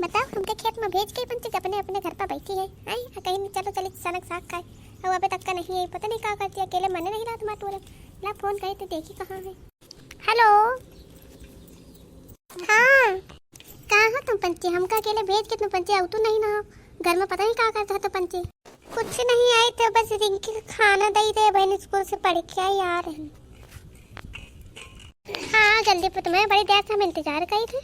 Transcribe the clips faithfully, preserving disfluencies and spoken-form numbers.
बताओ, हमके खेत में भेज के पंचे अपने, अपने घर पर बैठी है, हैं? आ कहीं नहीं, चलो चली चना के साग खाए। अब अबे तक का नहीं आई, पता नहीं का करती है, अकेले मने नहीं रहा तुम्हारा टूरे। ला फोन करे तो देखी कहाँ है। हेलो, हाँ, कहाँ हो तुम पंचे? हमका अकेले भेज के तुम पंचे आओ तो नहीं ना हो, घर में पता नहीं का करता है तो पंचे। कुछ नहीं, आई थे बस रिंकी का खाना दे दे, बहन स्कूल से पढ़ के आई, आ रही। हाँ, जल्दी पे तुम्हें बड़ी देर से हम इंतजार करी थे।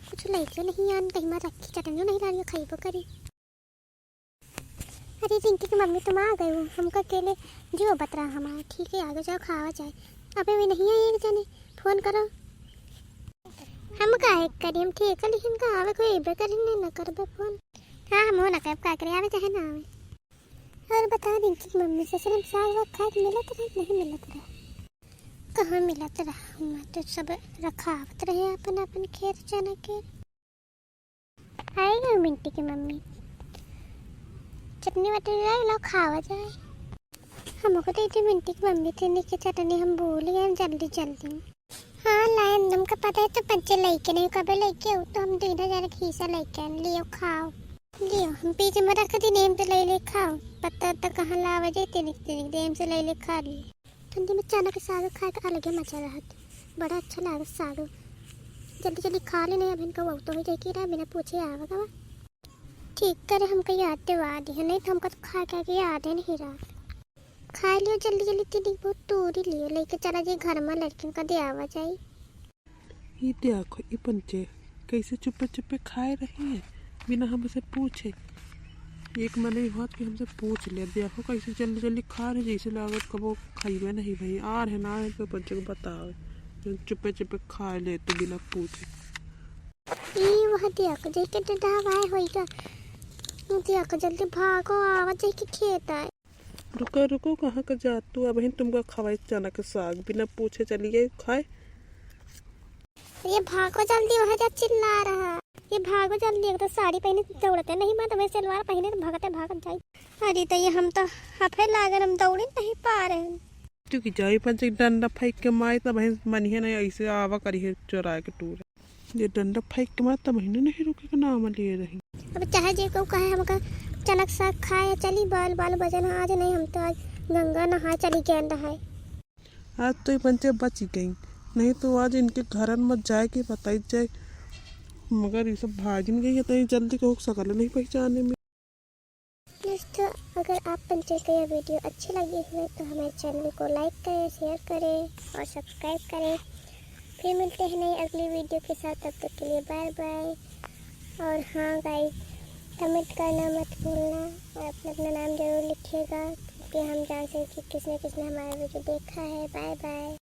कुछ लेके नहीं आन, कहीं मैं रखी चटनी नहीं लानी, खाइबो करी। अरे रिंकी की मम्मी, तुम आ गए हो, हमका अकेले जो बतरा हमारा। ठीक है, आगे जाओ, खावा जाए। अबे भी नहीं आई एक जने, फोन करो। हम काहे करी, हम ठीक है, लेकिन का आवे कोई अइबे करी, नहीं ना करबे फोन। हाँ, हम हो ना करब, का करे, आवे चाहे ना आवे। और बता रिंकी की मम्मी, ससुर में साग वाग खाए के मिलत रहे कि नहीं मिलत रहे? कहाँ मिलत रहा, हुआं तो सब रखावत रहे अपन अपन खेत चना के। आई गई मिंटी की मम्मी, चटनी वटनी लाई, लो खावा जाए। हमको तो इतनी मिंटी की मम्मी थी नहीं कि चटनी हम भूल गए जल्दी जल्दी। हाँ लाइन, हमका पता है तो पंचे लेके नहीं, कबे लेके आओ तो हम दीना जाने के हिस्सा लेके आए। लियो खाओ, लियो हम पीछे में रख दी, नेम तो ले ले खाओ। पत्ता वत्ता कहाँ लावा जाए, तिनिक तिनिक देम से ले ले खा लियो। ठंडी में चना के साग खाए के अलगे मजा रहत, बड़ा अच्छा लागत साग। जल्दी जल्दी खा ले, नहीं अब इनका वक्त हो जाए कि ना बिना पूछे आवा गवा। ठीक करे हमका याद दिवा दी है, नहीं तो हमका तो खा के आगे याद है नहीं रहा। खा लियो जल्दी जल्दी, तीन बहुत तोड़ी लियो, लेके चला जाए घर में, लड़किन का दे आवा जाए। ई देखो, ई पंचे कैसे चुप्पे चुप्पे खाए रही है, बिना हमसे पूछे। एक मनई होत कि हमसे पूछ ले, देखो कैसे जल्दी जल्दी खा रहे, जैसे लागत कबो खाइबे नहीं भाई। आ रहे ना है तो पंचे को बतावे, जो चुप्पे चुप्पे खा ले तू बिना पूछे। ई वह देखो, जेके डंडा हवाए होई का। देखो, जल्दी भागो, आवा जाए के खेत आए। रुको, रुको, कहाँ का जात तू? अबहिन तुमका खवाई चना के साग, बिना पूछे चली गई खाए। ये भागो जल्दी, वह जा चिल्ला रहा। ये भागो जल्दी, एक तो साड़ी पहने दौड़ते नहीं, मैं तो मैं सलवार पहने तो भागते भागत जाई। अरे तो ये हम तो हफे लागल, हम दौड़ी नहीं पा रहे हैं। क्योंकि जाई पंचे डंडा फेंक के माई, तब मनिहे नहीं, ऐसे आवा करी है चोराए के टूरे। ये डंडा फेंक के मार, तब महीने नहीं रुके के नाम लिए रही। अब चाहे जे को कहे हमका चनक साग खाए चली, बाल बाल बजन आज नहीं, हम तो आज गंगा नहाए चली गए रहे। आज तो ये पंचे बच गई, नहीं तो आज इनके घरन में जाए के बताई जाए, मगर ये सब भागिन गई है तो ये जल्दी को सकल नहीं पहचाने में। दोस्तों, अगर आप पंचे को यह वीडियो अच्छी लगी है तो हमारे चैनल को लाइक करें, शेयर करें और सब्सक्राइब करें। फिर मिलते हैं नई अगली वीडियो के साथ, तब तक के लिए बाय बाय। और हाँ गाइस, कमेंट करना मत भूलना और अपना अपना नाम जरूर लिखिएगा, क्योंकि हम जान सकें कि किसने किसने हमारा वीडियो देखा है। Bye bye.